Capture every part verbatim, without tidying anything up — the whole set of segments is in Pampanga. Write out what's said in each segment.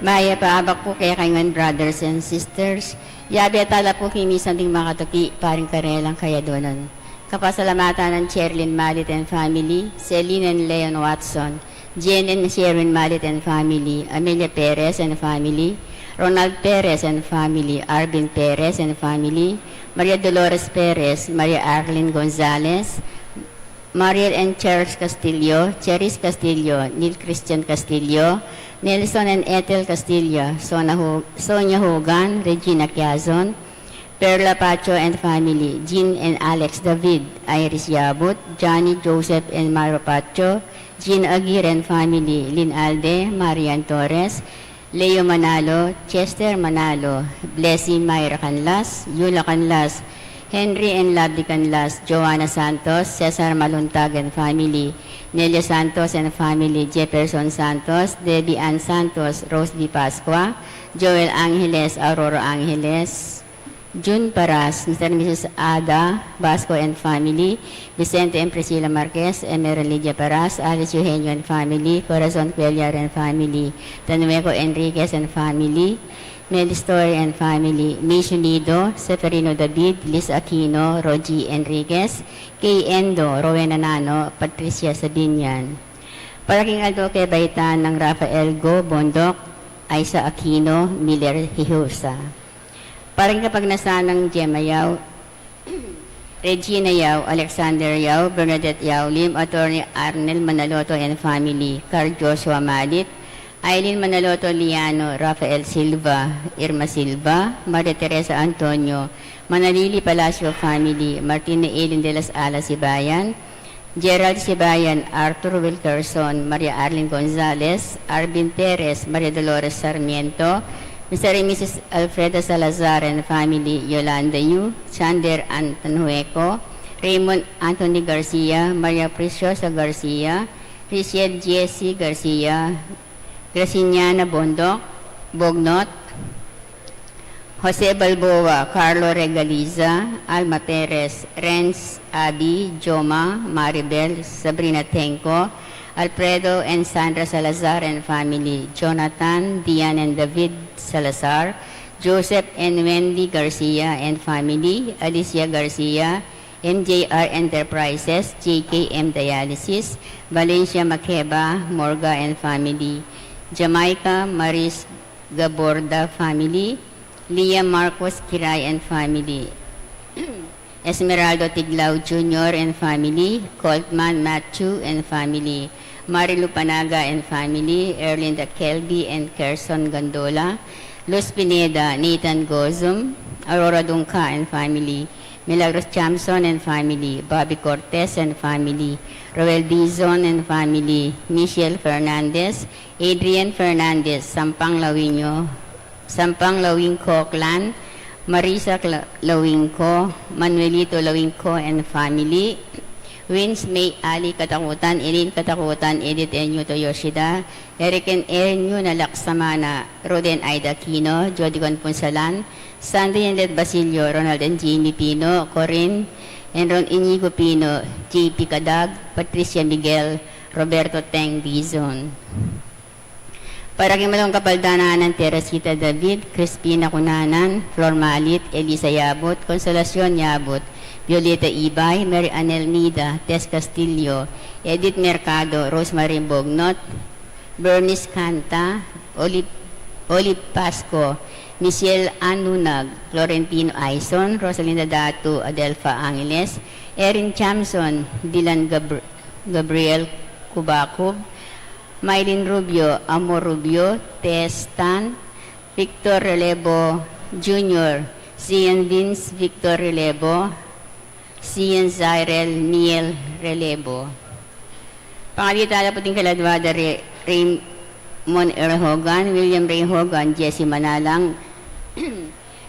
Mayap a abak pu kekayu ngan, brothers and sisters. Yabe tala pu king misang ding makatuki, paring karelang kayadunan. Kapasalamatan nang Cherlyn Malit and family, Celine and Leon Watson, Jane and Sherwin Malit and family, Amelia Perez and family, Ronald Perez and family, Arvin Perez and family, Maria Dolores Perez, Maria Arlene Gonzalez, Mariel and Charles Castillo, Cheris Castillo, Neil Christian Castillo, Nelson and Ethel Castillo, Sonia Ho-, Sonia Hogan, Regina Quiazon, Perla Pacho and family, Jean and Alex David, Iris Yabut, Johnny Joseph and Myra Pacho, Jean Aguirre and family, Lynn Alde, Marian Torres, Leo Manalo, Chester Manalo, Blessing Myra Canlas, Yula Canlas, Henry and Lovely Canlas, Joanna Santos, Cesar Maluntag and family, Nelia Santos and family, Jefferson Santos, Debbie Ann Santos, Rose V Pascua, Joel Angeles, Aurora Angeles, June Paras, Mister and Missus Ada Basco and family, Vicente and Priscilla Marquez, Emerald Lydia Paras, Alice Eugenio and family, Corazon Cuellar and family, Tanueco Enriquez and family, Mel Story and family, Miss Unido, Seferino David, Liz Aquino, Rogie Enriquez, Kay Endo, Rowena Nano, Patricia Sabinian. Para king aldo kebaitan nang Rafael Go Bondoc, Aisa Aquino, Miller Hihusa. Para king kapagnasan nang Gemma Yao, Regina Yao, Alexander Yao, Bernadette Yao Lim, Attorney Arnel Manaloto and family, Carl Joshua Malit, Aileen Manaloto Liano, Rafael Silva, Irma Silva, Maria Teresa Antonio, Manalili Palacio family, Martina Eileen de las Alas Sibayan, Gerald Sibayan, Arthur Wilkerson, Maria Arlene Gonzalez, Arvin Perez, Maria Dolores Sarmiento, Mister and Missus Alfreda Salazar and family, Yolanda Yu, Sander Antonhueco, Raymond Anthony Garcia, Maria Preciosa Garcia, Risiel Jesse Garcia, Graciniana Bondoc, Bognot, Jose Balboa, Carlo Regaliza, Alma Perez, Renz, Abby, Joma, Maribel, Sabrina Tenco, Alfredo and Sandra Salazar and family, Jonathan, Dian and David Salazar, Joseph and Wendy Garcia and family, Alicia Garcia, M J R Enterprises, J K M Dialysis, Valencia Makeba, Morga and family, Jamaica Maris Gaborda family, Leah Marcos Kiray and family, Esmeraldo Tiglao Junior and family, Coltman Matthew and family, Marilu Panaga and family, Erlinda Kelby and Kerson Gondola, Luz Pineda, Nathan Gozum, Aurora Dungca and family, Milagros Chamson and family, Bobby Cortez and family, Roel Dizon and family, Michelle Fernandez, Adrian Fernandez, Sampang Lawinyo, Sampang Lawingco clan, Marisa Cla-, Lawingco, Manuelito Lawingco and family, Wins May Ali Katakutan, Eileen Katakutan, Edith Enuto Yoshida, Eric and Erin Yuna Laksamana, Roden Aida Aquino, Jody Gon Punsalan, Sandy and Led Basilio, Ronald and Jimmy Pino, Corinne and Ron Inigo Pino, J P Kadag, Patricia Miguel, Roberto Teng Dizon. Para king malung kapaldanan nang Teresita David, Crispina Cunanan, Flor Malit, Elisa Yabut, Consolacion Yabut, Violeta Ibay, Mary Anel Nida, Tess Castillo, Edith Mercado, Rosemary Bognot, Bernice Canta, Olive, Olive Pasco, Michelle Anunag, Florentino Aison, Rosalinda Datu, Adelfa Angeles, Erin Chamson, Dylan Gabr-, Gabriel Kubakub, Mylene Rubio, Amor Rubio, Tess Tan, Victor Relevo Junior, Zian Vince Victor Relevo, Zian Zyrel Neil Relevo. Pangabit tala pu ding kaladwa da Re-, Raymond Earl Hogan, William Ray Hogan, Jesse Manalang,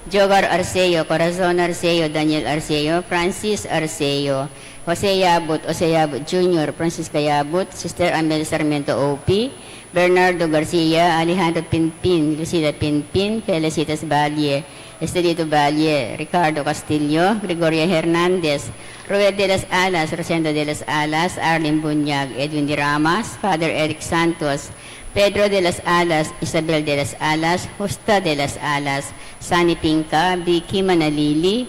Jogar Arceo, Corazon Arceo, Daniel Arceo, Francis Arceo, Jose Yabut, Jose Yabut Junior, Francisca Yabut, Sister Amel Sarmiento O P, Bernardo Garcia, Alejandro Pinpin, Lucila Pinpin, Felicitas Valle, Estelito Valle, Ricardo Castillo, Gregoria Hernandez, Roel de las Alas, Rosendo de las Alas, Arlene Bunyag, Edwin de Ramas, Father Eric Santos, Pedro de las Alas, Isabel de las Alas, Justa de las Alas, Sani Pinca, Vicky Manalili,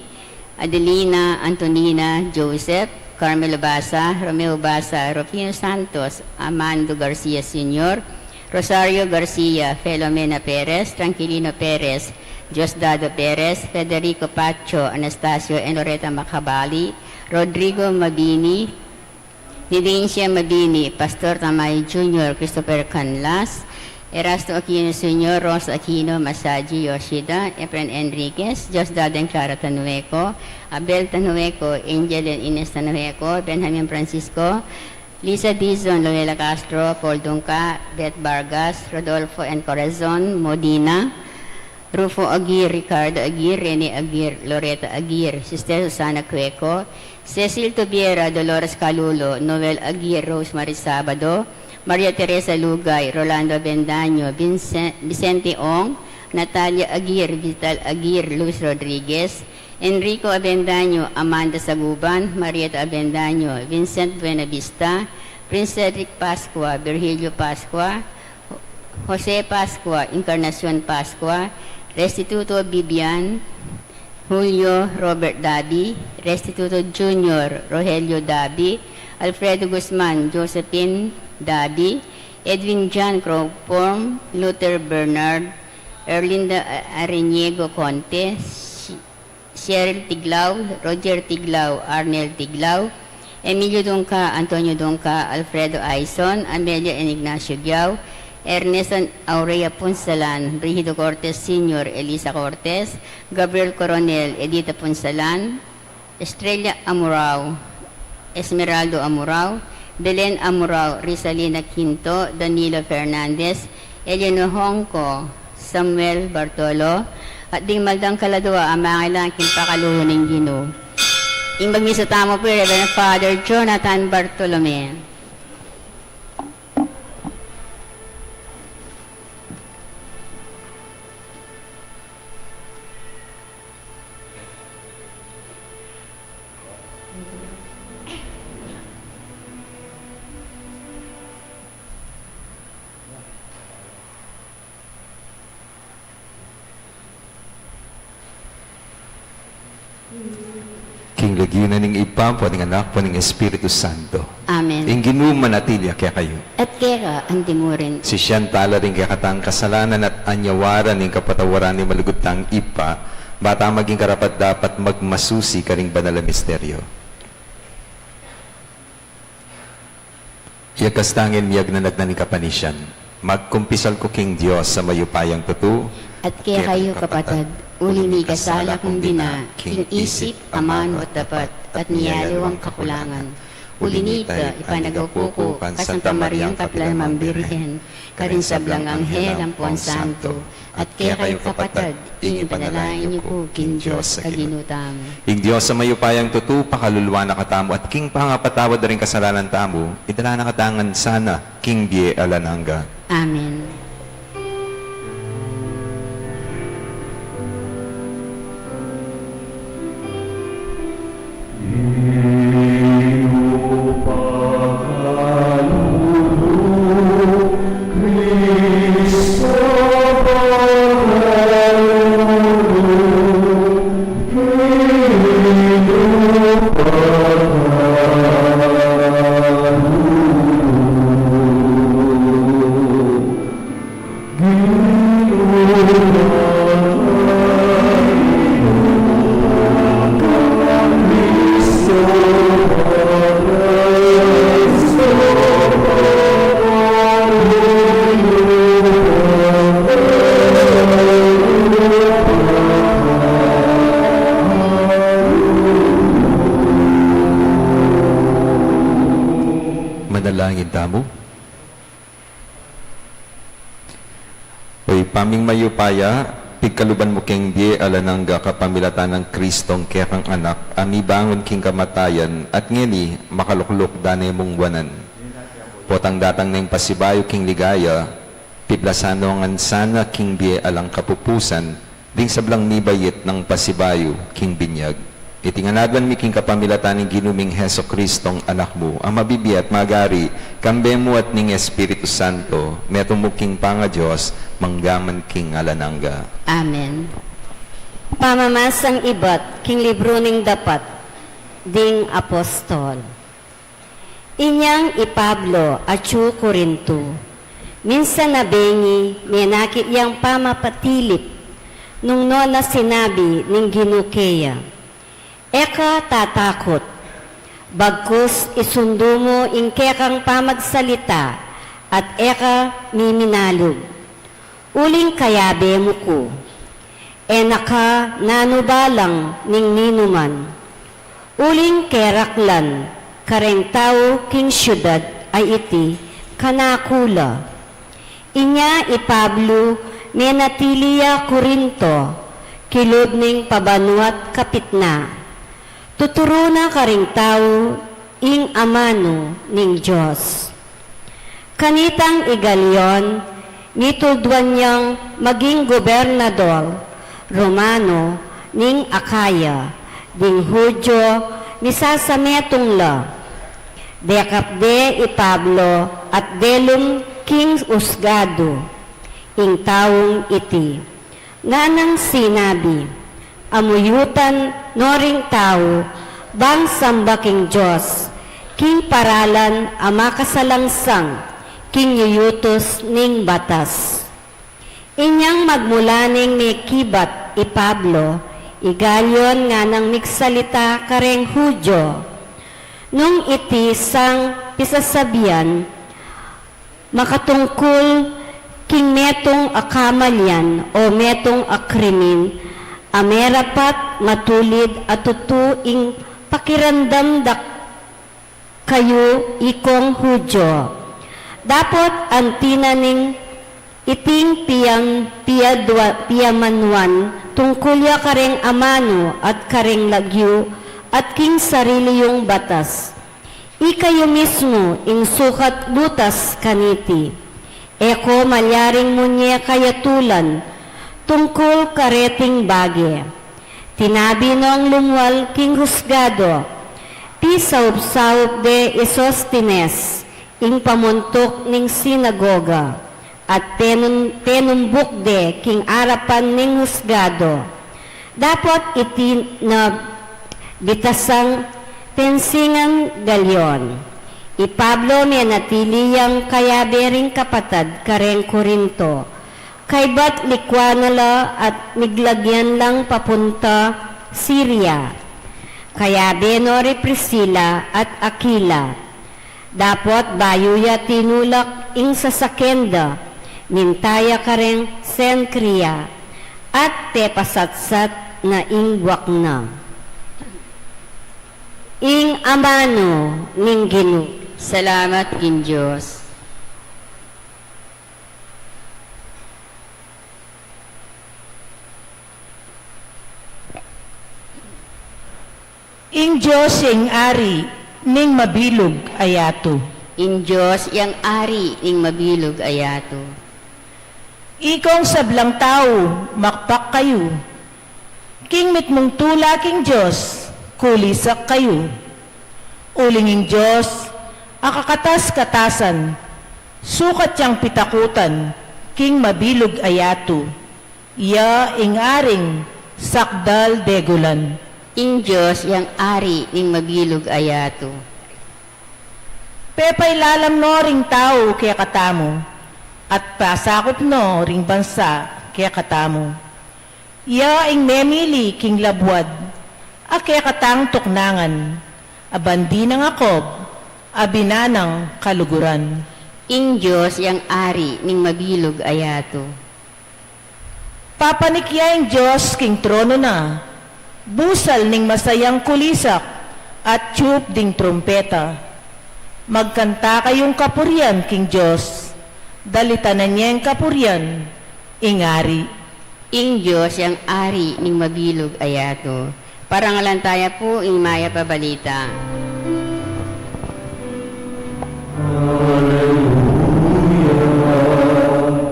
Adelina, Antonina, Joseph, Carmelo Basa, Romeo Basa, Rufino Santos, Amando Garcia Senior, Rosario Garcia, Filomena Perez, Tranquilino Perez, Diosdado Perez, Federico Pacho, Anastasio and Loretta Macabali, Rodrigo Mabini, Nidencia Mabini, Pastor Tamay Junior, Christopher Canlas, Erasto Aquino Senior, Rosa Aquino, Masaji Yoshida, Efren Enriquez, Diosdado and Clara Tanueco, Abel Tanueco, Angel and Ines Tanueco, Benjamin Francisco, Lisa Dizon, Loela Castro, Paul Dungca, Beth Vargas, Rodolfo and Corazon Modina, Rufo Aguirre, Ricardo Aguirre, Rene Aguirre, Loretta Aguirre, Sister Susana Cueco, Cecil Tubiera, Dolores Calulo, Noel Aguirre, Rosemary Sabado, Maria Teresa Lugay, Rolando Avendaño, Vince-, Vicente Ong, Natalia Aguirre, Vital Aguirre, Luis Rodriguez, Enrico Avendaño, Amanda Saguban, Marieta Avendaño, Vincent Buenavista, Prince Cedric Pascua, Virgilio Pascua, Jose Pascua, Encarnacion Pascua, Restituto Bibian, Julio Robert Dabi, Restituto Junior Rogelio Dabi, Alfredo Guzman, Josephine Dabi, Edwin John Crawford, Luther Bernard, Erlinda Ariniego Conte, Cheryl Tiglao, Roger Tiglao, Arnel Tiglao, Emilio Dungca, Antonio Dungca, Alfredo Aison, Amelia and Ignacio Giao, Ernesto and Aurea Punsalan, Brigido Cortes Senior, Elisa Cortes, Gabriel Coronel, Edita Punsalan, Estrella Amurao, Esmeraldo Amurao, Belen Amurao, Rizalina Quinto, Danilo Fernandez, Eleanor Hongco, Samuel Bartolo, at ding maldang kaladua a mangailangan king pakalulu ning Ginu. Ing magmisa tamu pu i Reverend Father Jonathan Bartolome. King lagyu na ning Ibpa, ampo ning Anak, ampo ning Espiritu Santo. Amen. Ing Ginu manatili ya kekayu. At keka antimurin. Sisian tala ring kekatang kasalanan at anyawaran ing kapatawaran ning malugud tang Ibpa, ba tang maging karapat-dapat magmasusi karing banal a misteryo. Iyagkas tang miyagnanag na ning kapanisian. Magkumpisal ku king Dios a mayupayang tutu, at kekayu kapatad, uling mikasala kung dina, king isip, amanu at dapat, at miyaliwang kakulangan. Uli nita, ipanagapu ku kang Santa Mariang kapilan man Birhen, karing sablang anghel ampong santo, at kekayu kapatad, ing ipanalangin yu ku king Dios a Ginu tamu. Ing Dios a mayupayang tutu pakaluluan na katamu at king pangapatawad da ring kasalanan tamu, idala na katamu ngan sana king bie alang angga. Amen. Manalangin tamu. O Ibpa ming mayupaya, pigkaluban mu keng bie alang angga kapamilatan nang Kristong kekang Anak, a mibangun king kamatayan, at ngeni makalukluk da ne mung wanan. Potang datang neng pasibayu king ligaya, piblasan no ngan sana king bie alang kapupusan, ding sablang mibait nang pasibayu king binyag. Iti ngan aduan mi king kapamilatan ning Ginu ming Jesucristong Anak mu, a mabibie at magari, kambe mu at ning Espiritu Santo, metung mu king pangaDios, mangga man king alang angga. Amen. Pamamasang ibat king libru ning Dapat ding Apostol. Inyang i Pablo atyu Corinto, minsan a bengi menakit yang pamapatilip, nung nona sinabi ning Ginu keya, "E ka tatakut, bagkus isundu mu ing kekang pamagsalita at e ka miminalug. Uling kayabe mu ku, e na ka nanubalang ning ninuman. Uling keraklan kareng tau king siudad a iti kanaku la." Inya i Pablo menatili ya Corinto, kilub ning pabanuat kapitna. Tuturu na karing tau ing amanu ning Dios. Kanitang i Galion, mitulduan yang maging gobernador Romano ning Akaya, ding Judio misasametung la. Dekap de i Pablo at delum king husgadu ing taung iti. Nganang sinabi, "Amuyutan no ring tau bang samba king Dios, king paralan a makasalangsang king yuyutus ning batas." Inyang magmula neng mekibat i Pablo, i Galion nganang migsalita kareng Judio. Nung iti sang pisasabian, makatungkul king metung a kamalian o metung a krimin a merapat matulid a tutu ing pakiramdam da kayu ikong Judio. Dapot anti na ning iting piam-, piadua-, piamanuan tungkul ya kareng amanu at kareng lagyu at king sarili yung batas. Ikayu mismu ing sukat butas kaniti. E ko malyaring munye kayatulan tungkul kareting bage. Tinabi nong lumwal king husgado, pisaup-saup de i Sostenes, ing pamuntuk ning sinagoga, at penun-, penumbuk de king arapan ning husgado. Dapot iti na bitasang pensingan Galion. I Pablo menatili yang kayabe ring kapatad kareng Corinto. Kaybat likwan na la at miglagyan lang papunta Siria. Kayabe no ri Priscila at Aquila. Dapot bayu ya tinulak ing sasakyan da, minta ya kareng Cencrea, at pepasatsat na ing buak na. Ing amanu ning Ginu. Salamat king Dios. Ing Dios yang ari ning mabilug a yatu. Ing Dios yang ari ning mabilug a yatu. Ikong sablang tau, makpak kayu. King mitmung tula king Dios, kulisak kayu. Uling ing Dios a kakatas-katasan, sukat yang pitakutan king mabilug a yatu. Iya ing aring sakdal degulan. Ing Dios yang ari ning mabilug a yatu. Pepailalam no ring tau kekatamu, at pasakup no ring bansa kekatamu. Iya ing memili king labuad a kekatang tuknangan, a bandi nang Jacob a binanang kaluguran. Ing Dios yang ari ning mabilug a yatu. Papanik ya ing Dios king trono na, busal ning masayang kulisak at tiup ding trumpeta. Magkanta kayung kapurian king Dios, dalitanan yeng kapurian ing ari. Ing Dios yang ari ning mabilug a yatu. Parangalan taya pu ing mayap a balita. Alleluia, alleluia,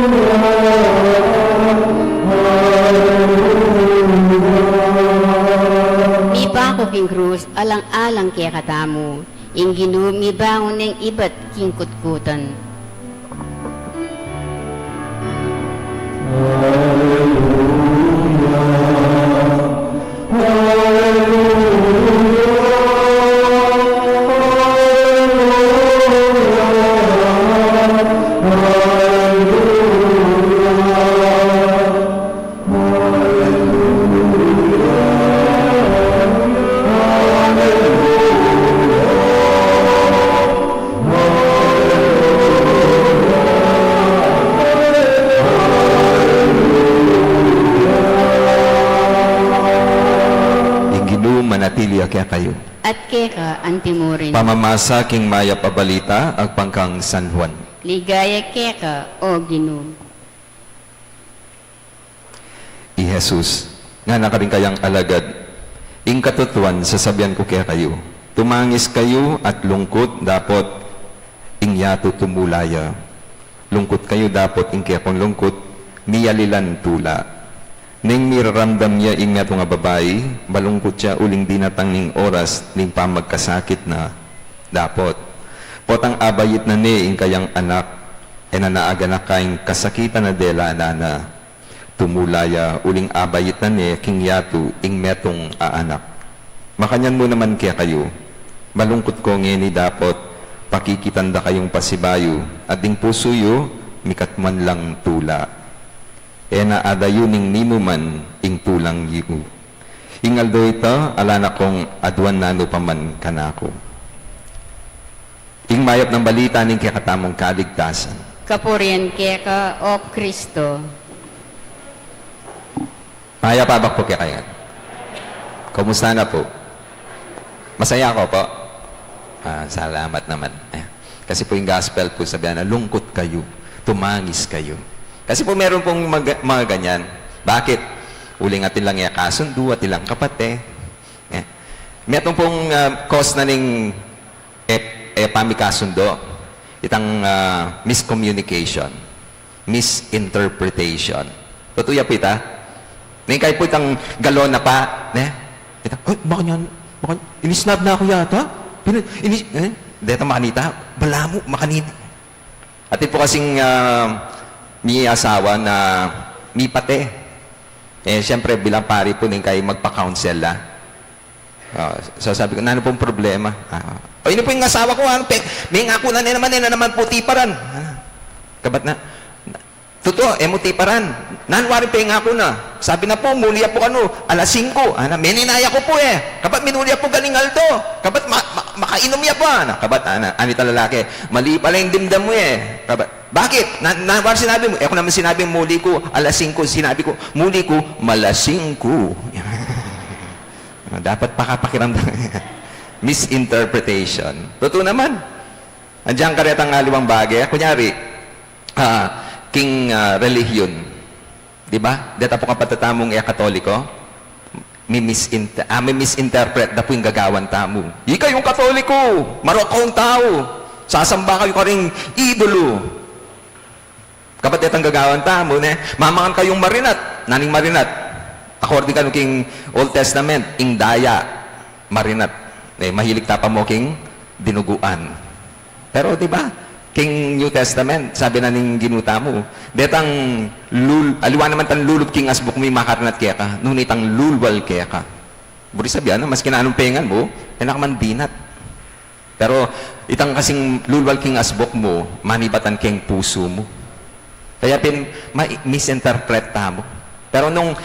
alleluia. Kekatamu, ing Ginu mibangun neng ibat king kutkutan. Ing Ginu manatili ya kekayu. At keka antimurin. Pamamasa king mayap a balita agpang kang San Juan. Ligaya keka, O Ginu. I Jesus ngana karing kayang alagad, ing katutuan sasabian ku kekayu, tumangis kayu at lungkut dapot ing yatu tumula ya. Lungkut kayu dapot ing kekong lungkut miyalilan tula. Neng miraramdam ya ing metung a babai, malungkut ya uling dinatang ning oras ning pamagkasakit na. Dapot potang abayit na ne ing kayang anak, e na naaganaka ing kasakitan a dela na. Tumula ya uling abayit na ne king yatu ing metung a anak. Makanyan mu naman kekayu, malungkut ko ngeni dapot pakikitan da kayung pasibayu, at ding pusu yu mikatmuan lang tula. E na adayu ning ninuman ing tulang yu. Ing aldo ita, ala na kong aduan nanu pa man kanaku. Ing mayap nang balita ning kekatamung kaligtasan. Kapurian keka, O Kristo. Mayap a abak pu kekayu ngan. Kumusta na pu? Masaya ko pu. Ah, salamat naman. Eh, kasi pu ing gospel pu sabian na, lungkut kayu, tumangis kayu. Kasi pu meron pung mga, mga ganyan. Bakit? Uling atin lang e kasundu, atin lang kapate. Eh, metung pung, ah, cause na ning e, e pamikasundo, itang, ah, miscommunication, misinterpretation. Tutu ya pu ita? Neng kayu pu itang galon na pa, ne? Ita, "Ay, makanyan, makanyan, inisnab na ku yata? Pinu-, inis-, eh?" Deta makanita, balamu, makanini. Atin pu kasing, ah, miasawa na mipate. Eh, siyempre, bilang pari pu, neng kayu magpa-counsel la. Ah, so sabi ku, "Nanu pung problema?" Ah, "O, ini pu ing asawa ku, ah, pe-, mengaku na ne naman, e na naman pu tiparan." Ah, kabat na, "Tutu, e mu tiparan. Nanu waring pengaku na?" "Sabi na pu, muli ya pu kanu alas singku." Ana, "Meninaya ku pu e. Kabat minuli ya pu galing aldo. Kabat ma-, ma-, makainum ya pa." Ana, kabat, ana, anita lalaki, "Mali pala ing dimdam mu e." Kabat, "Bakit? Na, nanu waring sinabi mu?" "E ku naman sinabing muli ku alas singku, sinabi ku, muli ku malasing ku." Ah, dapat pakapakiramdam. Misinterpretation. Tutu naman. Andiyan karetang aliwang bage. Kunyari, ah, king, ah, relihiyon. Di ba? Deta pu kapatad tamung e Katoliko, mi-misinter-, ah, mi-misinterpret da pu ing gagawan tamu. "Ikayung Katoliko, marok kayung tau, sasamba kayu karing idolo." Kabat detang gagawan tamu, ne? "Mamangan kayung marinat." Nanu ing marinat? According kanu king Old Testament, ing daya, marinat. Ne, mahilig ta pa mu king dinuguan. Pero, di ba, king New Testament, sabi na ning Ginu tamu, "Detang lul-, aliwa naman tang lulub king asbuk mu ing makarinat keka, nune itang lulwal keka." Buri sabian na, maski nanung pengan mu, e na ka man dinat. Pero itang kasing lulwal king asbuk mu, manibatan keng pusu mu. Kaya pin, ma-, misinterpret tamu. Pero nung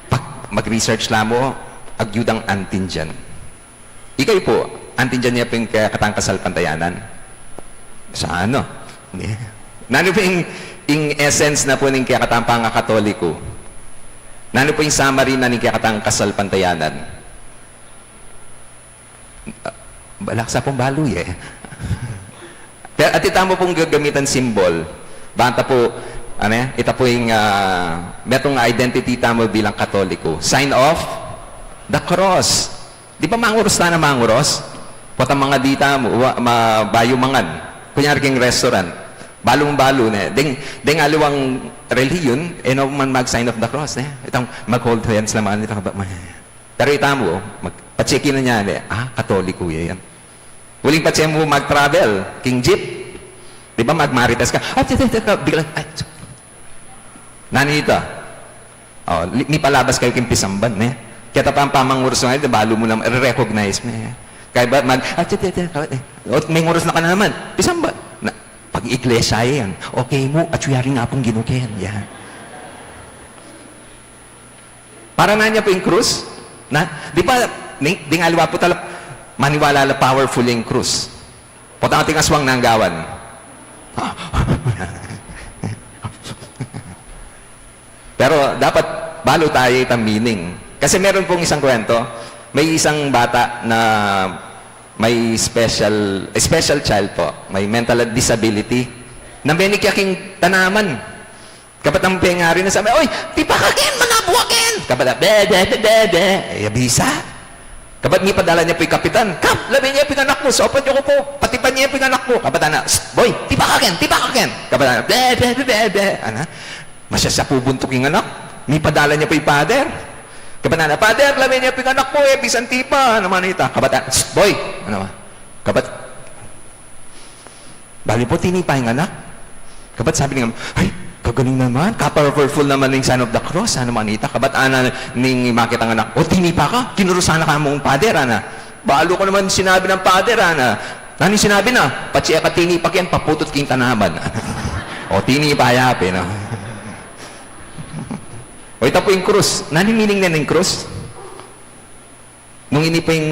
pag-, mag-research la mu, agyudang antindian. Ikayu pu, antindian ye pu ing kekatang kasalpantayanan? Sana. Nanu pu ing, ing essence na pu ning kekatang pangakatoliko? Nanu pu ing summary na ning kekatang kasalpantayanan? Ah, balak sa pung balu ye. Pero atin tamu pung gagamitan symbol. Banta pu, anu ye, ita pu ing, ah, metung identity tamu bilang Katoliko. Sign of the cross. Di ba manguros tana, manguros? Potang mangadi tamu, wa-, ma-, bayu mangan. Kunyari king restaurant. Balu mung balu, ne. Deng, deng aliwang relihiyon, e no man mag-sign of the cross, ne. Itang mag-hold hands la man, itang ba-, ma-, Pero ita mu, mag-, Patse kinu nya, ah, Katoliko ya yan. Uling patse mu mag-travel, king jeep. Di ba, magmarites ka? Ah, tse, tse, tse, ka, biglang, ay, tse. Nanita. O, li-, mipalabas kayu king pisamban, e. Keta pa ing pamangurus na, balu mu na, re-recognize me. Kaya ba, mag, ah, tse, tse, tse, ka, e. O, mengurus na ka na naman. Pisamban. Na, pag-iglesia yan. Okay mu, atyu ya ring Apung Ginu keni, yan. Para na nya pu ing krus? Na, di ba, ding, ding aliwa pu tala, maniwala la powerful ing krus. Potang ating aswang nanggawan. Pero dapat balu tayu itang meaning. Kasi meron pung isang kwento, may isang bata na may special, special child po, may mental disability, na menik ya king tanaman. Kabat ang pengari na sabi, "Oy, tipa ka ken, manabu ka ken!" Kabat, "Be, be, be, be, be." E, abisa. Kabat mipadalan ya pu ing kapitan, "Kap, lawen ye pu ing anak mu, saupan yu ku pu, patipan ye pu ing anak mu." Kabat ana, "Psst, boy, tipa ka ken, tipa ka ken." Kabat ana, "Be, be, be, be, be." Ana, masasya pu buntuk ing anak, mipadalan ya pu ing pader. Kabat ana, "Pader, lawen ye pu ing anak mu, e bisang tipa." Ana manita, kabat ana, "Psst, boy." Ana ma-, kabat, Bale pu, tinipa ing anak. Kabat sabi ning, "Ay, kagaling naman, ka-powerful naman ning Sign of the Cross, ana manita." Kabat ana ning makit ing anak, "O, tinipa ka? Kinurusan na ka mung pader, ana." "Balu ku naman sinabi ning pader, ana." "Nanu ing sinabi na?" "Patse ka tinipa ken, paputut king tanaman." O, tinipa ya pin, no? O, ita pu ing krus. Nanu ing meaning na ning krus? Nung ini pu ing,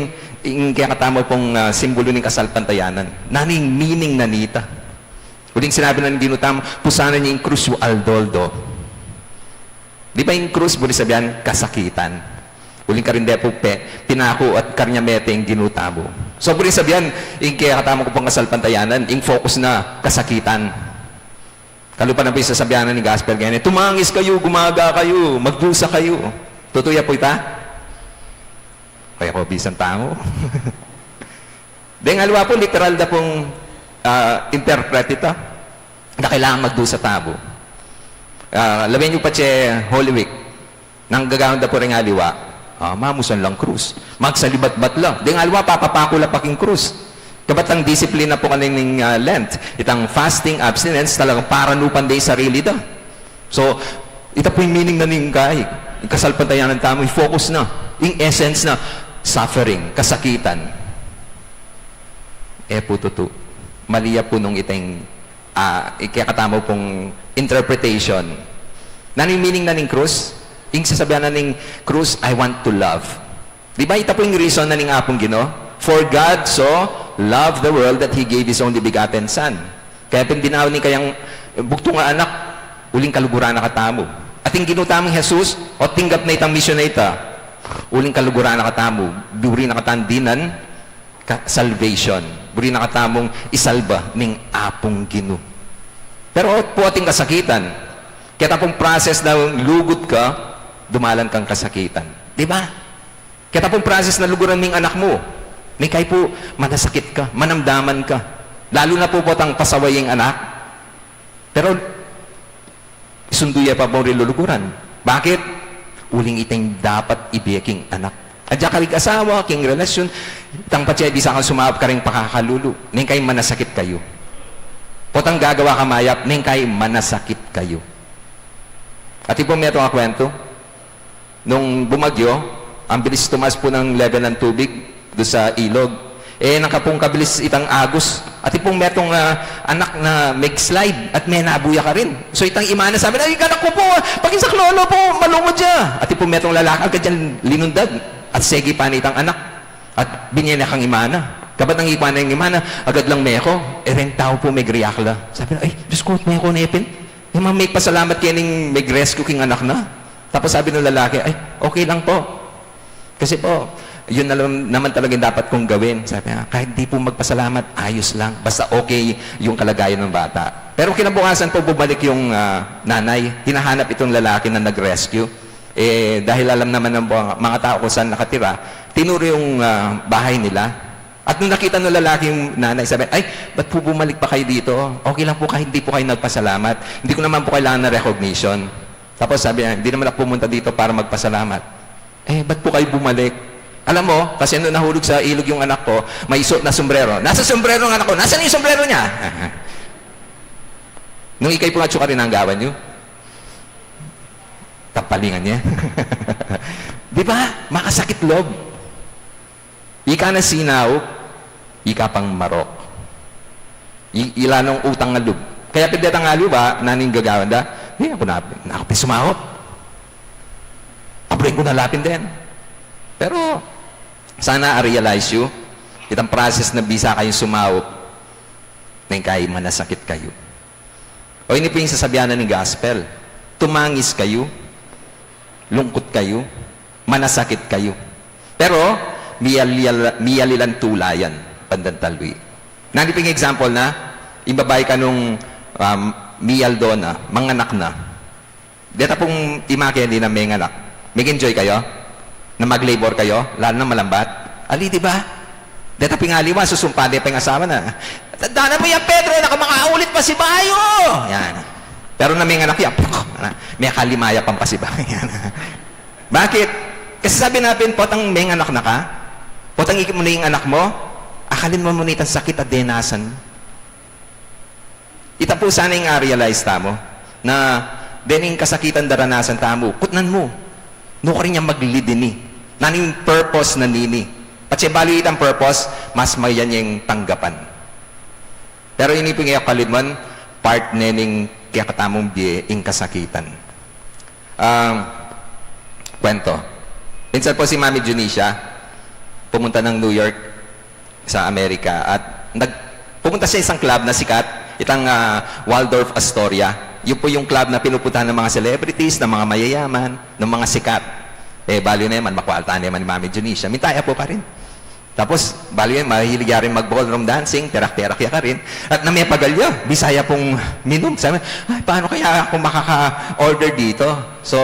ing kekatamu pung, ah, simbulu ning kasalpantayanan. Nanu ing meaning na nita? Uling sinabi na ning Ginu tamu, "Pusanan ye ing krus yu aldo-aldo." Di ba ing krus, buri sabyan, kasakitan. Uling karin de pu pe, pinaku at karin ya mete ing Ginu tamu. So, buri sabyan, ing kekatamu pung kasalpantayanan, ing focus na kasakitan. Kalupa na pu ing sasabyan na ning gospel keni, "Tumangis kayu, gumaga kayu, magdusa kayu." Tutu ya pu ita? Kaya ku bisang tamu. Deng aliwa pu, literal da pung, ah, interpret ita. Na kailangan magdusa tamu. Ah, lawen yu patse Holy Week. Nung gagawan da pu ring aliwa, ah, mamusan lang krus. Magsalibatbat la. Deng aliwa, papapaku la pa king krus. Kabat itang disiplina pu keni ning, ah, Lent, itang fasting, abstinence, talagang paranupan da ing sarili da. So, ita pu ing meaning na ning kai, ing kasalpantayanan tamu, ing focus na, ing essence na, suffering, kasakitan. E pu tutu. Mali ya pu nung ita ing, ah, ing kekatamu pung interpretation. Nanu ing meaning na ning krus? Ing sasabyan na ning krus, "I want to love." Di ba, ita pu ing reason na ning Apung Ginu? "For God so loved the world that He gave His only begotten Son." Kaya pin binawi ning kayang bugtung a anak, uling kaluguran na katamu. At ing Ginu tamung Jesus, o tinggap na itang misyon na ita, uling kaluguran na katamu, buri na katamu dinan, ka-, salvation. Buri na katamung isalba ning Apung Ginu. Pero pu atin kasakitan. Keta pung process na lugud ka, dumalan kang kasakitan. Di ba? Keta pung process na luguran ing anak mu. Neng kai pu, manasakit ka, manamdaman ka. Lalu na pu potang pasaway ing anak. Pero, isundu ya pa pu ring luluguran. Bakit? Uling ita ing dapat ibie king anak. At diak karing asawa, king relasyon, itang patse bisa kang sumaup karing pakakalulu. Neng kai manasakit kayu. Potang gagawa ka mayap, neng kai manasakit kayu. Atin pung metung a kwentu, nung bumagyo, ang bilis tumaas pu ning level ng tubig doon sa ilog. E, nung kapung kabilis itang agus, atin pung metung, ah, anak na mag-slide at menabu ya karin. So, itang ima na sabi na, "Ay, ing anak ku pu, ah, pakisaklolo pu, malungod ya." Atin pung metung lalaki, agad yang linundag at sege pa ne itang anak. At binye ne kang ima na. Kabat nung ikwa na ing ima na, agad lang meko. E, reng tau pu, mag-react la. Sabi na, "Ay, Diyos ku, meko ne pin." Yung mga magpasalamat keni ning mag-rescue king anak na. Tapos sabi ng lalaki, "Ay, okay lang po. Kasi po, yun na lang naman talaga yung dapat kong gawin." Sabi niya, "Kahit di po magpasalamat, ayos lang. Basta okay yung kalagayan ng bata." Pero kinabukasan po, bumalik yung, ah, nanay. Hinahanap itong lalaki na nag-rescue. Eh, dahil alam naman ng mga, mga tao kung saan nakatira, tinuro yung, ah, bahay nila. At nung nakita ng lalaki yung nanay, sabi, "Ay, ba't po bumalik pa kayo dito? Okay lang po kahit hindi po kayo nagpasalamat. Hindi ko naman po kailangan ng recognition." Tapos sabi niya, "Hindi naman ako pumunta dito para magpasalamat." "Eh, ba't po kayo bumalik?" Alam mo, kasi nung nahulog sa ilog yung anak ko, may suot na sombrero. Nasa sombrero ng anak ko. Nasaan yung sombrero niya? Nung ikay po nga tsukarin ang gawan nyo, tapalingan niya. Di ba? Makasakit loob. Ika na sinaw, ika pang marok. I, ila nung utang na lub. Kaya pindetang alu ba, naning gagawan da? Di, aku na, aku pa sumahop. Abring ko na lapin din. Pero, sana a-realize yu, itang process na bisa kayung sumahop, neng kay manasakit kayu. O ini po yung sasabihan na ning gospel. Tumangis kayu, lungkut kayu, manasakit kayu. Pero, miyal-, miyalilan tulayan, pandantalwi. Nani po yung example na, yung babai kanung, um, miyaldo na, manganak na. Deta pung imake, di na menganak. Meg-enjoy kayo? Na mag-labor kayo? Lalo na malambat? Ali, di ba? Deta pung aliwa, susumpa de pa yung asawa na. Tanda na po yan, Pedro, nakamakaulit pa si Bayo! Yan. Pero na menganak yan, mekalimaya pang pasiba. Yan. Bakit? Kasi sabi natin, potang menganak na ka, potang ikit mo na yung anak mo, akalin mo muna itang sakit at denasan. Ita po sana yung a-realize tamu na dening kasakitan daranasan tamu, kutnan mu. Nukarin yang maglidini. Naning purpose na nini. Patse balu itang purpose, mas mayan yang tanggapan. Pero ini pung e kalimwan, part nening kekatamung bie ing kasakitan. Um, kwento. Minsan po si Mami Junisia, pumunta ng New York sa Amerika at nag-, pumunta siya isang club na sikat, itang, ah, Waldorf Astoria. Yun po yung club na pinupuntahan ng mga celebrities, ng mga mayayaman, ng mga sikat. Eh, bali na naman, makwalta na naman ni Mami Junisia. Mintaya po ka rin. Tapos, bali yan, mahilig ya rin mag-ballroom dancing, perak-perak ya ka rin. At na me pagalya, bisa ya pung minum. Sabi, "Ay, paano kaya ako makaka-order dito?" So,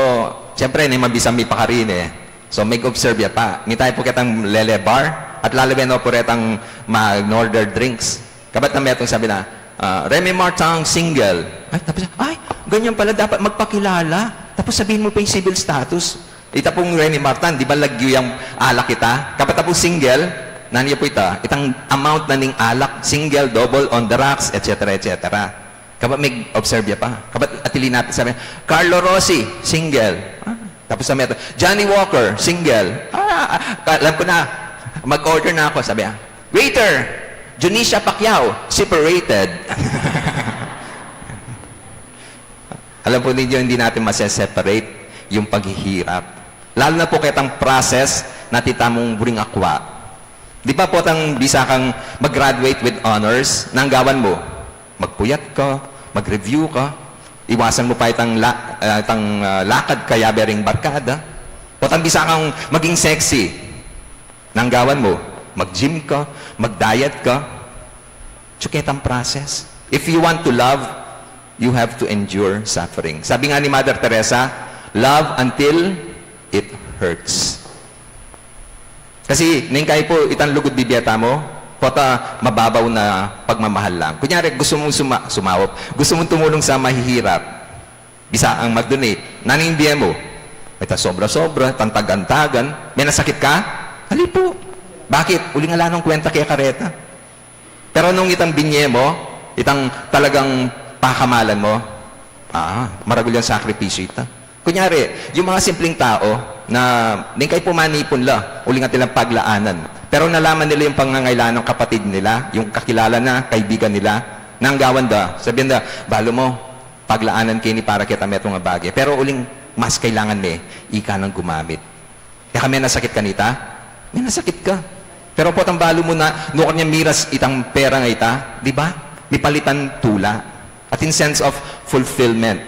siyempre, ne, mabisa mi pa karin eh. So, meg-observe ya pa. Mintaya po ketang lele bar, at lalawen no po retang mag-order drinks. Kabat na metung sabi na, ah, "Remy Martin, single." Ay, tapos, "Ay, ganyan pala, dapat magpakilala. Tapos sabihin mo pa yung civil status." Ita pung Remy Martin, di ba lagyu yang alak ita? Kabat na pung single, nanu ya po ita? Itang amount na ning alak, single, double, on the rocks, et cetera, et cetera. Kabat meg-observe ya pa. Kabat atili na, sabi, "Carlo Rossi, single." Ah, tapos sabi ito, "Johnny Walker, single." Ah, ah, alam ko na, mag-order na ako, sabi niya. "Waiter, Junisia Pacquiao, separated." Alam po ninyo, hindi natin mase-separate yung paghihirap. Lalo na po ketang process na atin tamung buring akwa. Di ba potang bisa kang mag-graduate with honors, nanu ing gawan mu? Magpuyat ka, mag-review ka, iwasan mu pa itang, la, ah, itang, ah, lakad kayabe ring barkada. Potang bisa kang maging sexy, nanu ing gawan mu? Mag-gym ka, mag-diet ka. Tsuketang process. If you want to love, you have to endure suffering. Sabi nga ni Mother Teresa, "Love until it hurts." Kasi, neng kay po, itang lugud bibie tamu, pota mababaw na pagmamahal lang. Kunyari, gusto mong suma-, sumawop, gusto mong tumulong sa mahihirap, bisa kang mag-donate. Nanu ing bie mu? Ita sobra-sobra, tantagan-tagan. Menasakit ka? Ali po. Bakit? Uling ala nang kwenta kaya kareta. Pero nung itang binye mu, itang talagang pakamalan mu, ah, maragul yang sakripisyo ita. Kunyari, yung mga simpleng tao na neng kay pumanipun la, uling atin lang paglaanan. Pero nalaman nila yung pangangailangan ng kapatid nila, yung kakilala na, kaibigan nila, nanu ing gawan da, sabihan da, "Balu mu, paglaanan ke ini para keta metung a bage." Pero uling mas kailangan me, ika nang gumamit. E ka menasakit kanita? Menasakit ka. Pero potang balu mu na, nukarin yang miras itang pera nga ita, di ba? Mipalitan tula. Atin sense of fulfillment.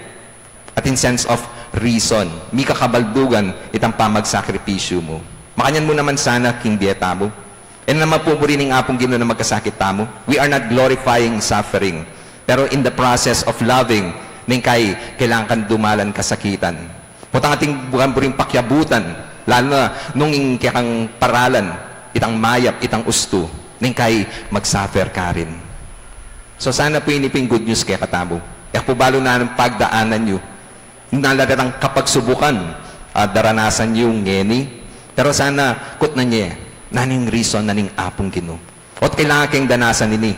Atin sense of reason. Mika kabaldugan itang pamagsakripisyo mu. Makanyan mu naman sana king bie tamu. E na naman pu buri ning Apung Ginu na magkasakit tamu. We are not glorifying suffering. Pero in the process of loving, neng kay kailangan kang dumalan kasakitan. Potang atin bukan buring pakiabutan, lalo na nung ing kekang paralan, itang mayap, itang ustu, neng kay mag-suffer ka rin. So sana po ini po ing good news kekatamu. E pu balu na nung pagdaanan yu, nung ala retang kapagsubukan, ah, daranasan yu ngeni, Pero sana kutnan ye, nanu ing reason, nanu ing Apung Ginu. O't kailangan keng danasan ini.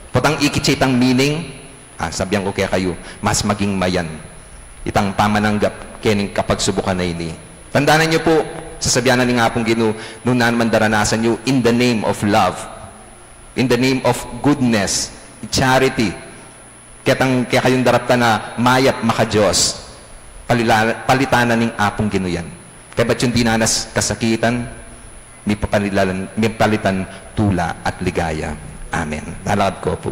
Potang ikit ya itang meaning, ah, sabian ku kekayu, mas maging mayan itang pamananggap kening kapagsubukan a ini. Tandanan yu pu, sasabian na ning Apung Ginu, nung nanu man daranasan yu, in the name of love, in the name of goodness, charity, ketang kekayung daraptan a mayap, maka-Dios, palila-, palitan na ning Apung Ginu yan. Kaybat yung dinanas kasakitan, mipapalitan, mipalitan tula at ligaya. Amen. Lalakad ku pu.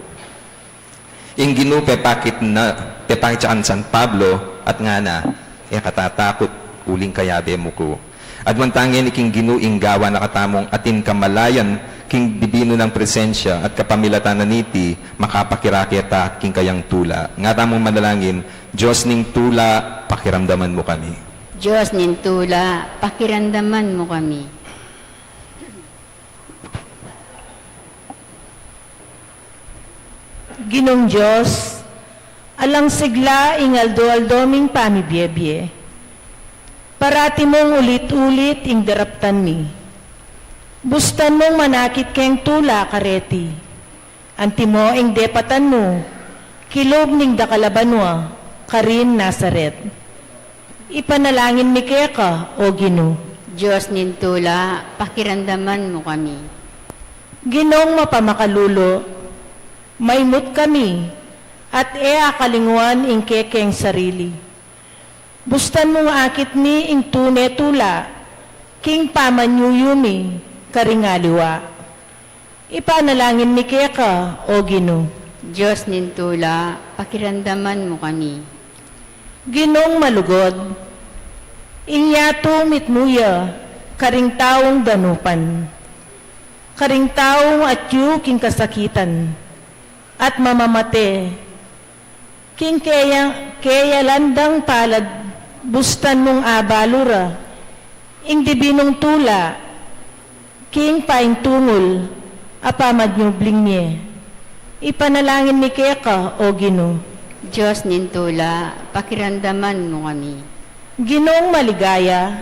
Ing Ginu pepakit na, pepakit ya kang San Pablo at ngana, "E ka tatakut, uling kayabe mu ku." Aduan ta ngeni king Ginu ing gawan na katamung atin kamalayan king dibinu nang presensya at kapamilatan na niti makapakirake ta king kayang tula. Nga tamung manalangin, Dios ning tula, pakiramdaman mu kami. Dios ning tula, pakiramdaman mu kami. Ginung Dios, alang sigla ing aldo-aldo ming pamibiebie. Parati mung ulit-ulit ing daraptan mi. Bustan mung manakit keng tula kareti. Antimo ing depatan mu kilub ning dakal a banua karin Nazaret. Ipanalangin mi keka, O Ginu. Dios ning tula, pakiramdaman mu kami. Ginung mapamakalulu, maimut kami, at e akalinguan ing kekeng sarili. Bustan mung akit mi ing tune tula king pamanyuyu mi karing aliwa. Ipanalangin mi keka, O Ginu. Dios ning tula, pakiramdaman mu kami. Ginung malugud, ing yatu mitmu ya karing taung danupan, karing taung atyu king kasakitan at mamamate, king keya, keyalan dang palad, bustan mung abalu ra ing dibinung tula king paintungul a pamanyubling mie. Ipanalangin mi keka, O Ginu. Dios ning tula, pakiramdaman mu kami. Ginung maligaya,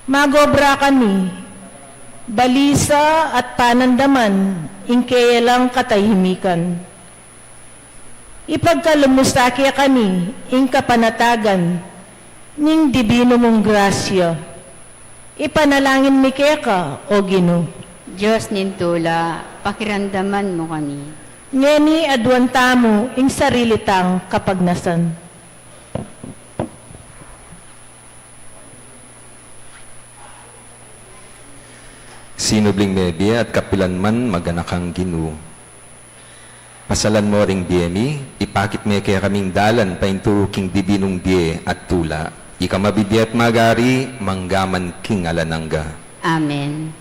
magobra kami, balisa at panandaman ing keyalang katahimikan. Ipagkalub mu sa kekami ing kapanatagan ning dibinu mung grasya. Ipanalangin mi keka, O Ginu. Dios ning tula, pakiramdaman mu kami. Ngeni aduan tamu ing sarili tang kapagnasan. Sinubling mebie at kapilan man maganakang Ginu, pasalan mo ring bie mi, ipakit me kekaming dalan paintu king dibinung bie at tula. Ika mabibie at magari, mangga man king alang angga. Amen.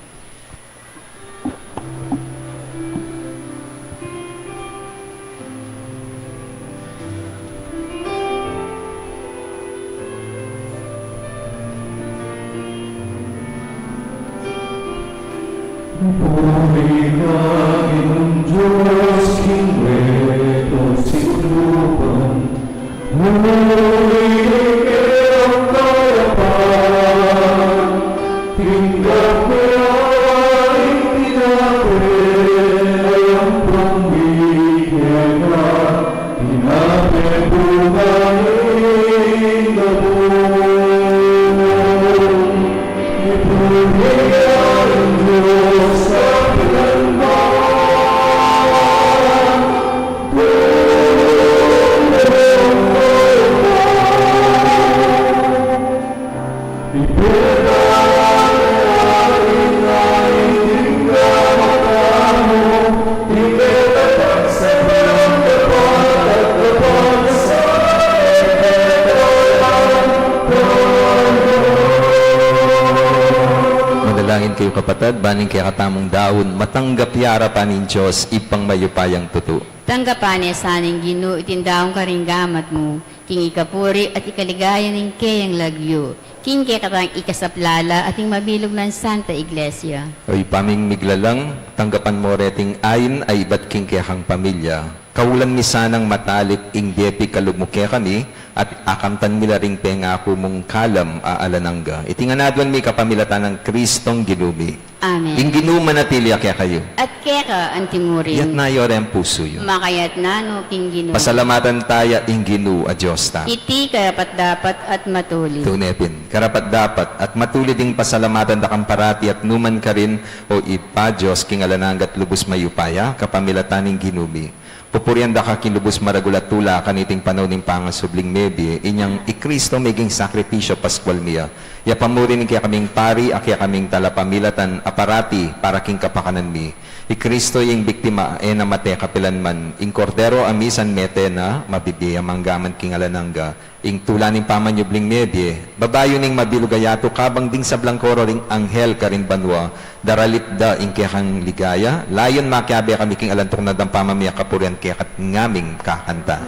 Manalangin kayu, kapatad, ban ing kekatamung daun matanggap ya arapan ning Dios, Ibpang mayupayang tutu. Tanggapan na sana ning Ginu iting daun karing gamat mu, king ikapuri at ikaligaya ning keyang lagyu, king kekatang ikasaplala at ning mabilug nang Santa Iglesia. O Ibpa ming miglalang, tanggapan mo reting ain a ibat king kekang pamilya. Kaulan mi sanang matalik ing bie pikalub mu kekami, At akamtan mi la ring pengaku mung kalam a alang angga. Iti ngan aduan mi kapamilatan nang Kristong Ginu mi. Amen. Ing Ginu manatili ya kekayu. At keka antimurin. Itas yu reng pusu yu. Makaitas na no king Ginu. Pasalamatan taya ing Ginu a Dios ta. Iti karapat-dapat at matulid. Tune pin, karapat-dapat at matulid ing pasalamatan da kang parati at numan karin, o Ibpa, Dios king alang angga at lubus mayupaya, kapamilatan ning Ginu mi. Pupurian da ka king lubus maragul a tula kaniting panaun ning pangasubling mebie, inyang i Kristo meging sakripisyu paskual mi ya. Ya pamuri ning kekaming pari, a kekaming talapamilatan, a parati, para king kapakanan mi. I Kristo ing biktima, e na mate kapilan man, ing Kordero a misan mete na, mabibie ya manggaman king alang angga. Ing tula ning pamanyubling mebie, babayu ning mabilug a yatu kabang ding sablang koro ring anghel karin banua, daralit da ing kekang ligaya, layun makiabe kami king alang tuknang dang pamamie kapurian keka at ngaming kakanta.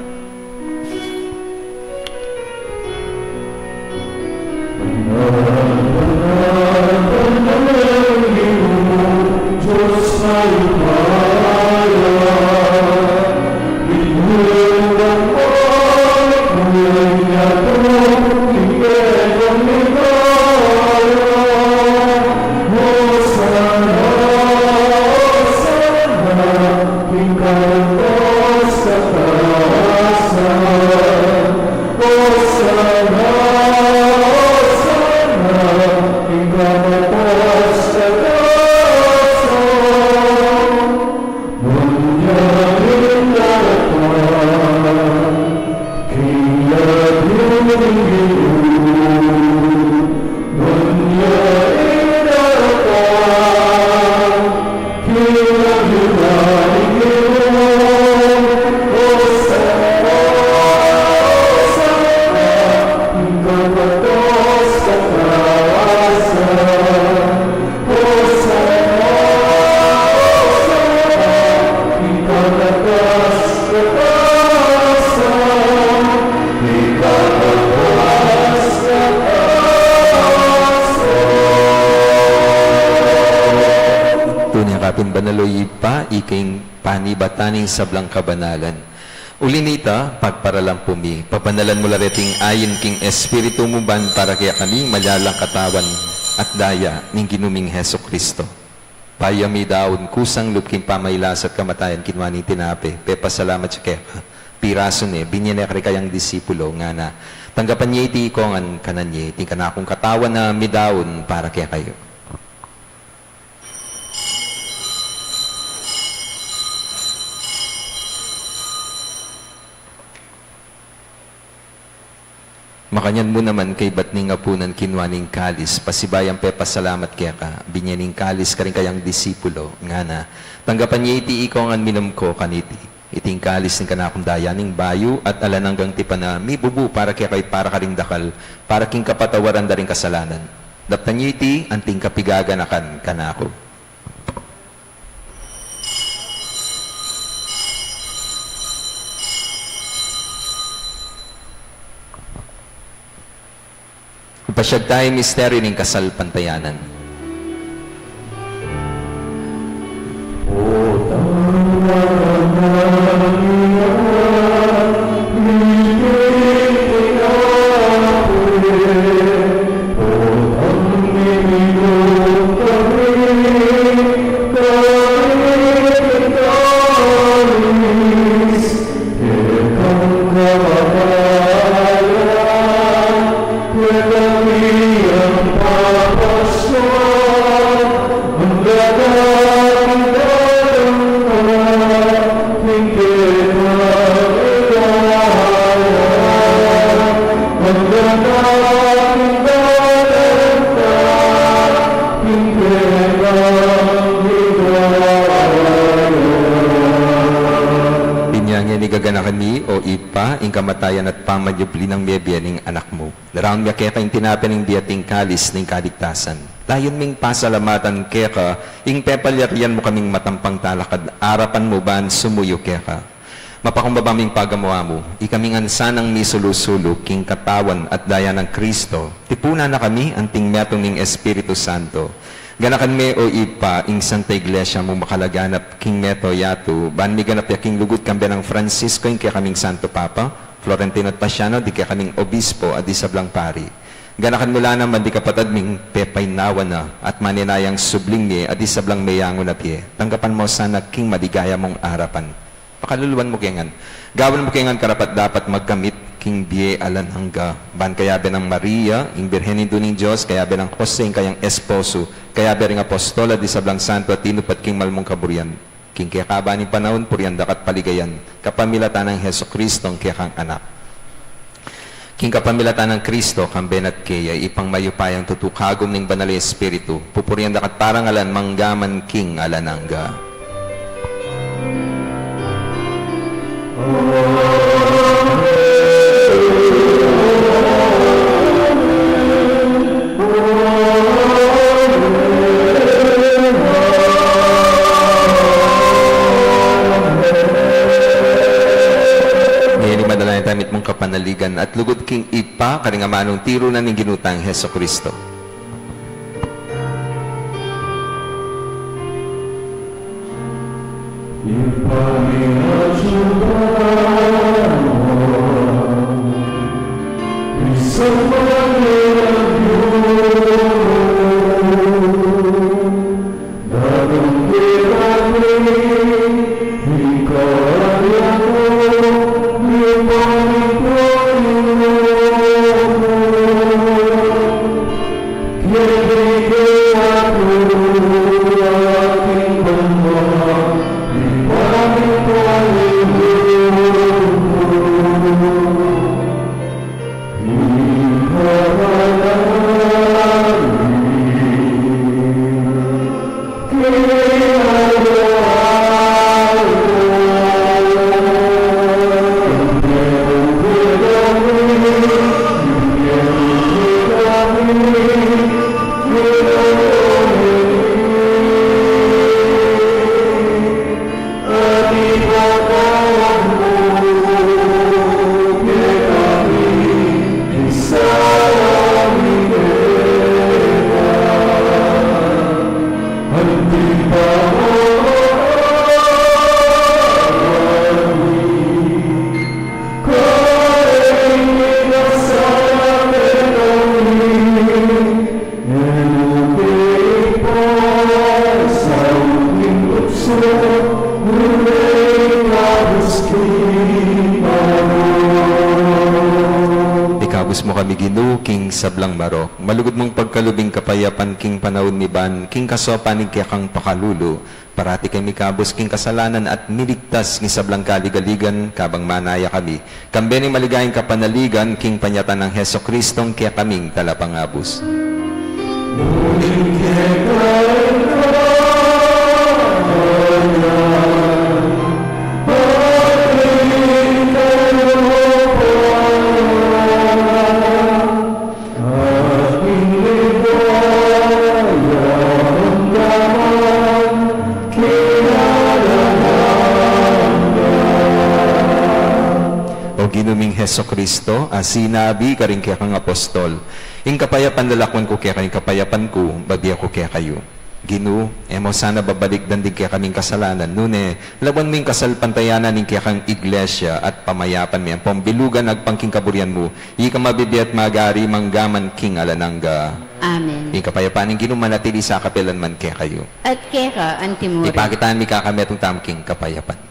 Tune ka pin banal, o Ibpa, ika ing panibatan ning sablang kabanalan. Uli na nita, pagparalampu mi, pabanalan mu la reting ain king Espiritu mu ban para kekami maging katawan at daya ning Ginu ming Jesucristo. Bayu mi daun kusang lub king pamailas at kamatayan, kinua ne ing tinape, pepasalamat ya keka, pirasu ne, binie ne karing kayang disipulo, ngana: Tanggapan ye iti ikong ngan kanan ye, iti ing kanakung katawan a midaun para kekayu. Makanyan mu naman kaybat ning apunan, kinua ne ing kalis, pasibayu yang pepasalamat keka, binie ne ing kalis karing kayang disipulo, ngana: Tanggapan ye iti ikong ngan minum ko kaniti. Iti ing kalis ning kanakung daya ning bayu at alang anggang tipan a mibubu para kekayu at para karing dakal, para king kapatawaran da ring kasalanan. Daptan ye iti anting kapigaganakan kanaku. Ipasyag taya ing misteryu ning kasalpantayanan. Inya ngeni gaganakan mi, o Ibpa, ing kamatayan at pamanyubli nang mebie ning Anak mu. Daraun mi keka ing tinape ning bie at ing kalis ning kaligtasan. Layun ming pasalamatan keka ing pepalyarian mu kaming matampang talakad arapan mu ban sumuyu keka. Mapakumbaba ming pagamu-amu, ikami ngan sanang misulu-sulu king katawan at daya nang Kristo, tipunan na kami anting metung ning Espiritu Santo. Ganakan me, o Ibpa, ing Santa Iglesia mu makalaganap king mabilug a yatu, ban miganap ya king lugud kambe nang Francisco, ing kekaming Santo Papa, Florentino at Pasiano, ding kekaming obispo at ding sablang pari. Ganakan mu la naman ding kapatad ming pepainawa na at maninayang subling mie at ding sablang meyangu na pie. Tanggapan mu sana king maligaya mung arapan. Pakaluluan mu ke ngan. Gawan mu ke ngan karapat-dapat magkamit king bie alang angga. Ban kayabe nang Maria, ing Birhen Indu ning Dios, kayabe nang Jose, ing kayang esposo, kayabe ring apostol at ding sablang santo a tinupad king mal mung kaburian. King kekaban ning panaun, purian da ka at paligayan, kapamilatan nang Jesucristo, ing kekang Anak. King kapamilatan nang Cristo, kambe na at keya, Ibpang mayupayang tutu, kagum ning Banal a Espiritu, pupurian da ka at parangalan mangga man king alang angga. Ngeni manalangin tamu mitmung kapanaligan at lugud king Ibpa, karing amanung tiru na ning Ginu tang Jesucristo. Ikabus mu kami, Ginu, king sablang marok. Malugud mung pagkalub ing kapayapan king panaun mi ban king kasaupan ning kekang pakalulu. Parati kami mikabus king kasalanan at miligtas king sablang kaligaligan, kabang manaya kami kambe ning maligayang kapanaligan king panyatang nang Jesucristong kekaming Talapangabus. O Ginu ming Jesucristo, a sinabi karing kekang apostol, "Ing kapayapan lalakwan ku kekayu, ing kapayapan ku babie ku kekayu." Ginu, e mu sana babalikdan ding kekaming kasalanan, nune lawan mu ing kasalpantayanan ning kekang Iglesia at pamayapan me ampong bilugan agpang king kaburian mu, ika mabibie at magari mangga man king alang angga. Amen. Ing kapayapan ning Ginu manatili sa kapilan man kekayu. At keka antimurin. Ipakit tamu ing kekatamung kapayapan.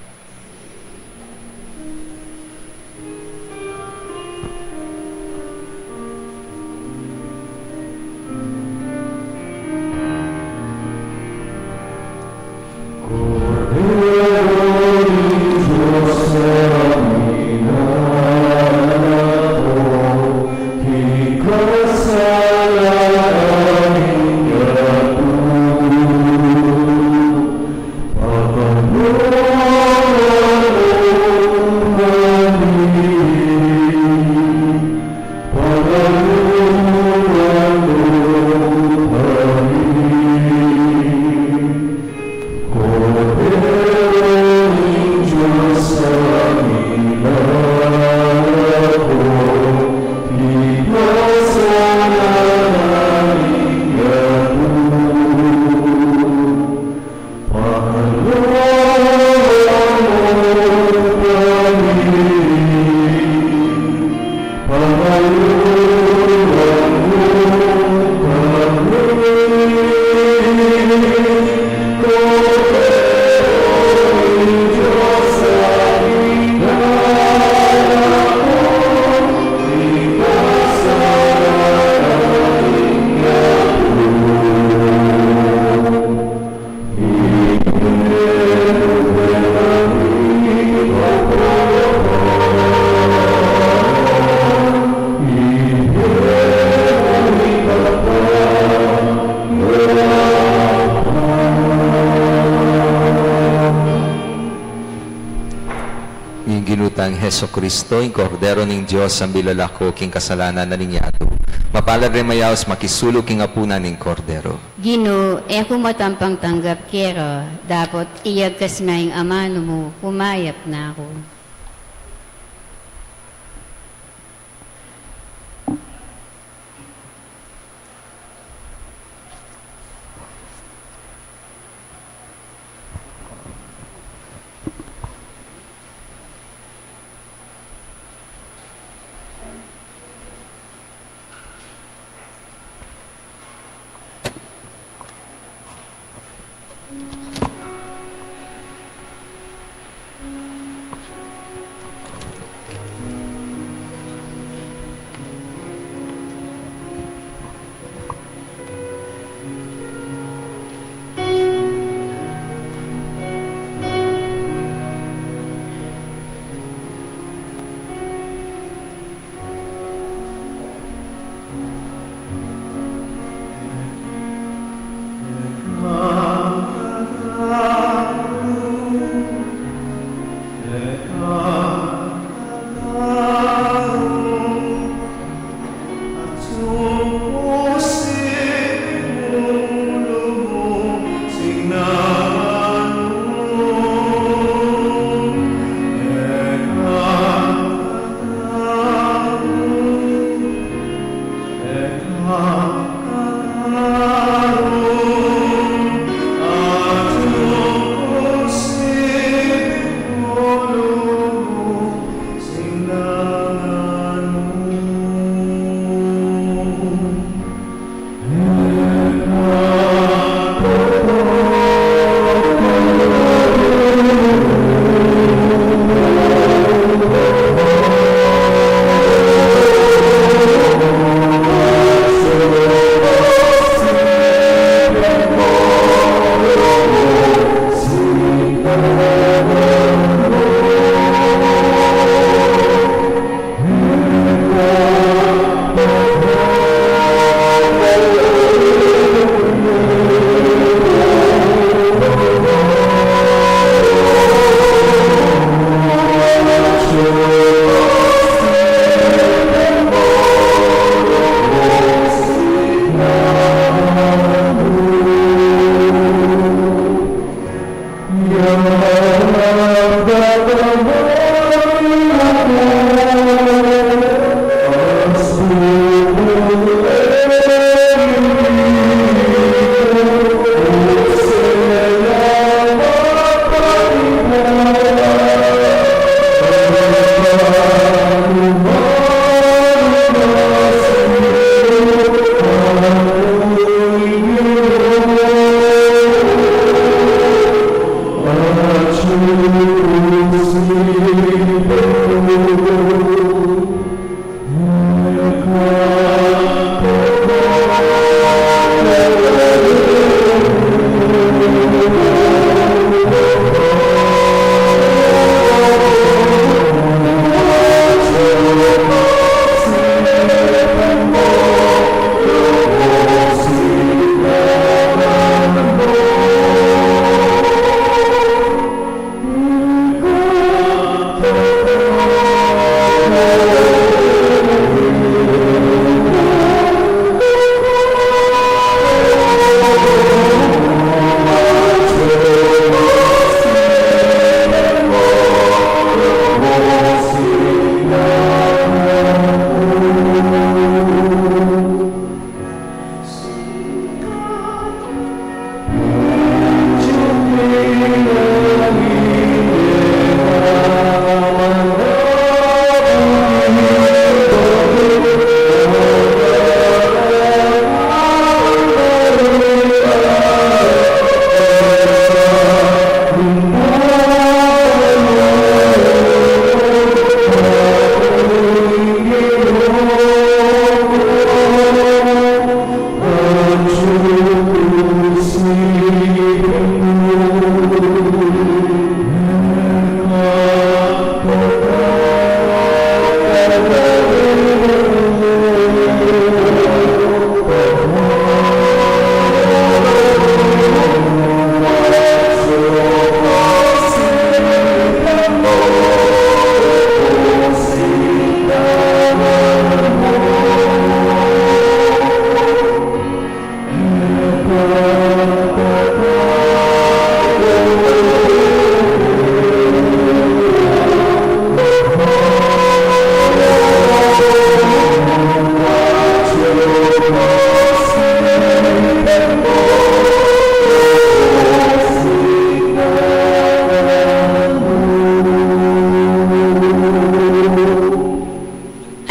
Jesucristo, ing Kordero ning Dios, a milalako king kasalanan na ning yatu. Mapalad ring mayaus makisalu king apunan ning Kordero. Ginu, e ku matampang tanggap kera, dapot iyagkas me ing amanu mu, kumayap na ku.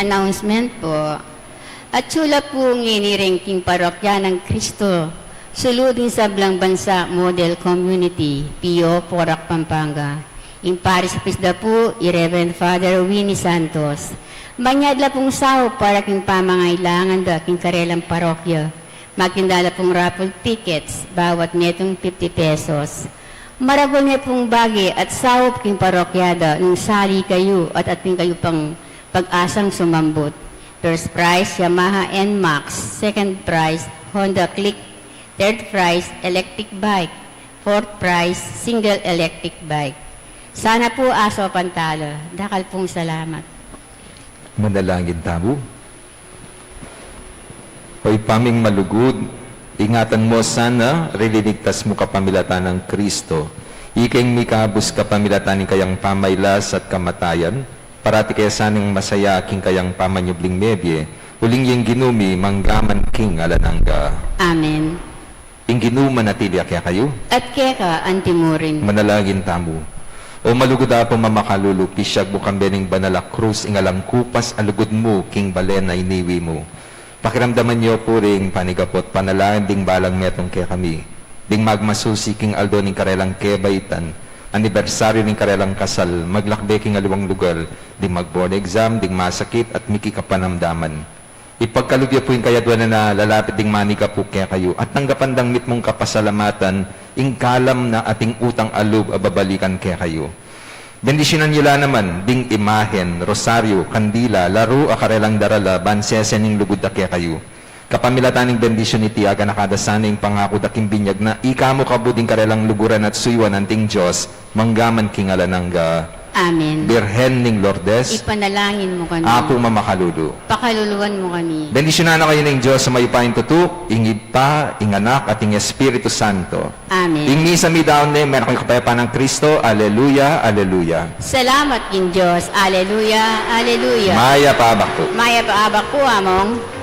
Announcement po. Atyu la pu ngeni reng king Parokya nang Cristo Sulud ning Sablang Bansa Model Community, P O, Porac, Pampanga. Ing parish priest da pu i Reverend Father Winnie Santos. Manyad la pung saup para king pamangailangan da king karelang parokya. Magtinda la pung raffle tickets, bawat metung fifty pesos. Maragul ne pung bage at saup king parokya da nung sali kayu at atin kayu pang pag-asang sumambut. First prize, Yamaha N max. Second prize, Honda Click. Third prize, electric bike. Fourth prize, single electric bike. Sana pu aso pantalo. Dakal pung salamat. Manalangin tamu. O Ibpa ming malugud, ingatan mu sana ring linigtas mu kapamilatan nang Cristo. Ika ing mikabus kapamilatan ning kayang pamailas at kamatayan, parati ke sanang masaya king kayang pamanyubling mebie, uling ing Ginu mi manggaman king alang angga. Amen. Ing Ginu manatili ya kekayu. At keka antimurin. Manalangin tamu. O malugud Apung mamakalulu, pisyag mu kambe ning banal a krus, ing alang kupas a lugud mu king balen a iniwi mu. Pakiramdaman yu pu ring panigapu at panalangin ding balang metung kekami, ding magmasusi king aldo ning karelang kebaitan, anibersaryu ning karelang kasal, maglakbe king aliwang lugar, ding mag-board exam, ding masakit at miki kapanamdaman. Ipagkalub yu pu ing kayaduanan a lalapit ding manigapu kekayu, at tanggapan dang mitmung kapasalamatan ing kalam na ating utang a lub a babalikan kekayu. Bendisyunan yu la naman ding imahen, rosaryu, kandila, laru a karelang darala ban sese ning lugud da kekayu. Kapamilatan ning bendisyun iti, aganaka da sana ing pangaku da king binyag na ika mu kabud ing karelang luguran at suyuan anting Dios, manggaman king alang angga. Amen. Birhen ning Lourdes, ipanalangin mu kami. Apung mamakalulu, pakaluluan mu kami. Bendisyunan na kayu ning Dios a mayupayang tutu, ing Ibpa, ing Anak, at ing Espiritu Santo. Amen. Ing misa midaun ne, meron kayung kapayapan nang Cristo. Aleluya, aleluya. Salamat king Dios. Aleluya, aleluya. Mayap a abak pu. Mayap a abak pu, Among.